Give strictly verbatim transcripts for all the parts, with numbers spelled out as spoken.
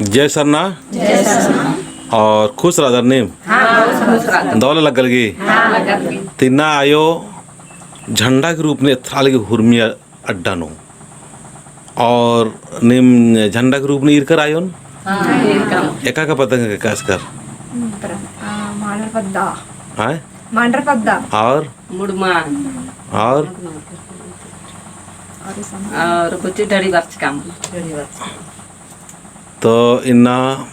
जय सरना। जय सरना। और खुश रअदर नीम? हाँ, खुश रअदर। दव ले लग्गल गी? हाँ, लग्गल गी। तिन्ना आयो झंडा के रूप नू एथरा लगी हुरमी अड्डा नू। और नीम झंडा के रूप नू ईरकर आयोन? हाँ, ईरकर। एका का पद्दा एंगा का एसकर? आ, मांडर पद्दा। हाँ? मांडर पद्दा। और? मुड़मा। और? और गुच्ची ढड़ी बरचका। ढड़ी बरचका। तो इन्ना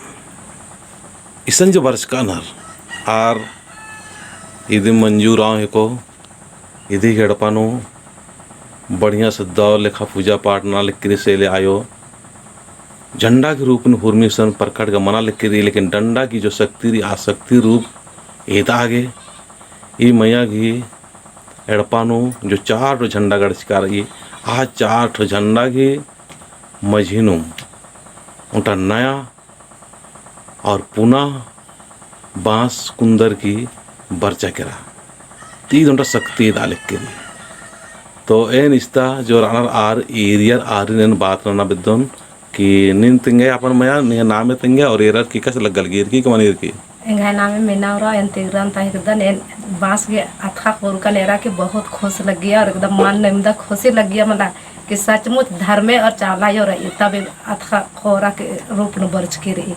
इसन जो बरचका नर आर इदी मंजू उराँव हेको, इदी एड़पा नू बढ़िया से दव लेखा पूजा पाठ नना लगी से ले आयो। झंडा के रूप नू हुरमी सन प्रकट गा मना लगी, लेकिन डंडा की जो शक्ति रई, आ शक्ति रूप एदा गे। ई मइया गही एड़पा नू जो चार ठो झंडा गड़चका रई, आ चार ठो झंडा गही मझी नू ओन्टा नया और पुना बाँस कुन्दर की बरचा केरा। ती ओन्टा शक्ति एदा लगी रई। तो एन इस्ता जो रअनर आर area आरिन एन बात नना बेद्दोन कि नीन तेंगा अपन मइया, निंग्है नामे तेंगा और एरर की कस लग्गल गी, ईर की कमन ईर की। एंग्है नामे मीना उराँव, एन तिगरा ता हिकदन, एन बाँस गे अतख़ा खोरका नू एरा की बहुत खुश लग्गिया और एकदम मन नू इमदा खुशी लग्गिया मला कि सचमुच धर्मे और चाला आयो रई, तबे अतख़ा खोरा के रूप नू बरचकी रई।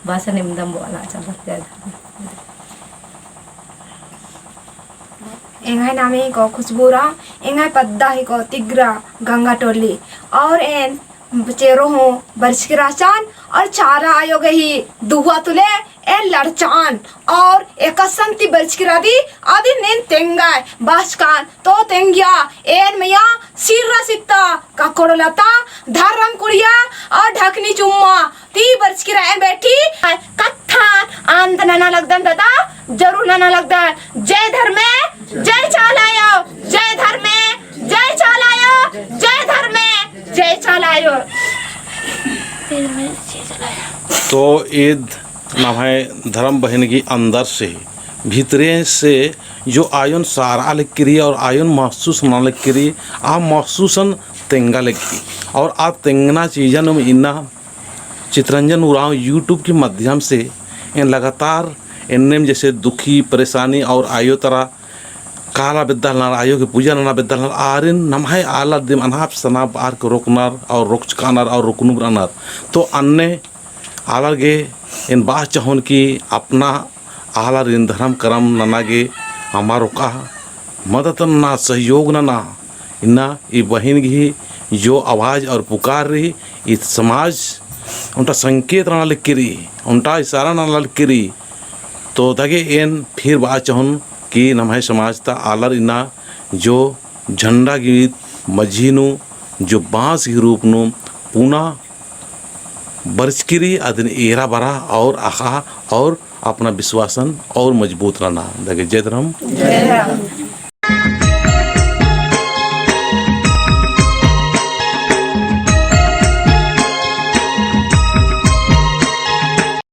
बस निमदम बोला चला, जय धर्म। एंग्है नामे हिको खुशबू उराँव, एंग्है पद्दा हिको तिगरा गंगा टोली। और एन चेरो हूँ बरचकी रहचन और चाला आयो गही दुआ तुले एन लड़चन और एकसन ती बरचकी रअदी अदिन नीन तेंगा बाचकन। तो तेंगिया एन मइया सिर्रा सित्ता ककड़ो लता धर्म कुड़िया और ढकनी चुम्मा ती बरचकी रअन बेटी। कत्थन अंत नना लगदन दादा, जरूर नना लगदन। जय धर्मे, जय चाला आयो, जय धर्मे, जय चाला आयो, जय धर्मे, जय चाला आयो। तो ईद नम्है धर्म बहिन गही अंदर से, भितरे से जो आयोन सारा लगी रई और आयोन महसूस नना लगी रई, आ महसूसन तेंगा लगी। और आ तेंगना चीजन इन्ना चितरंजन उराँव YouTube के माध्यम से एन लगातार एन्नेम जैसे दुखी, परेशानी और आयो तरा काला बेद्दा ननर, आयो के पूजा नना बेद्दा ननर, आरिन नम्है आलर दिम अनाप सनाप आर के रोकनर और रोकचकानर और रोकनुम रअनर। तो अन्ने आलर गे एन बास चहोन कि अपना आलारिन धरम करम नना गे अमा रोका, मदद नना, सहयोग नना। इन्ना ई बहिन गही जो आवाज और पुकार रई, ई समाज ओन्टा संकेत नना लगी रई, ओन्टा इशारा नना लगी रई। तो दगे एन फिर बास चहोन कि नम्है समाज ता आलर इन्ना जो झंडा गही मझी नू जो बाँस गही रूप नू पुना बरचकी रई अदिन एरा बरा और अख़ा और अपना विश्वासन और मजबूत नना। दगे जय धरम। जय धरम।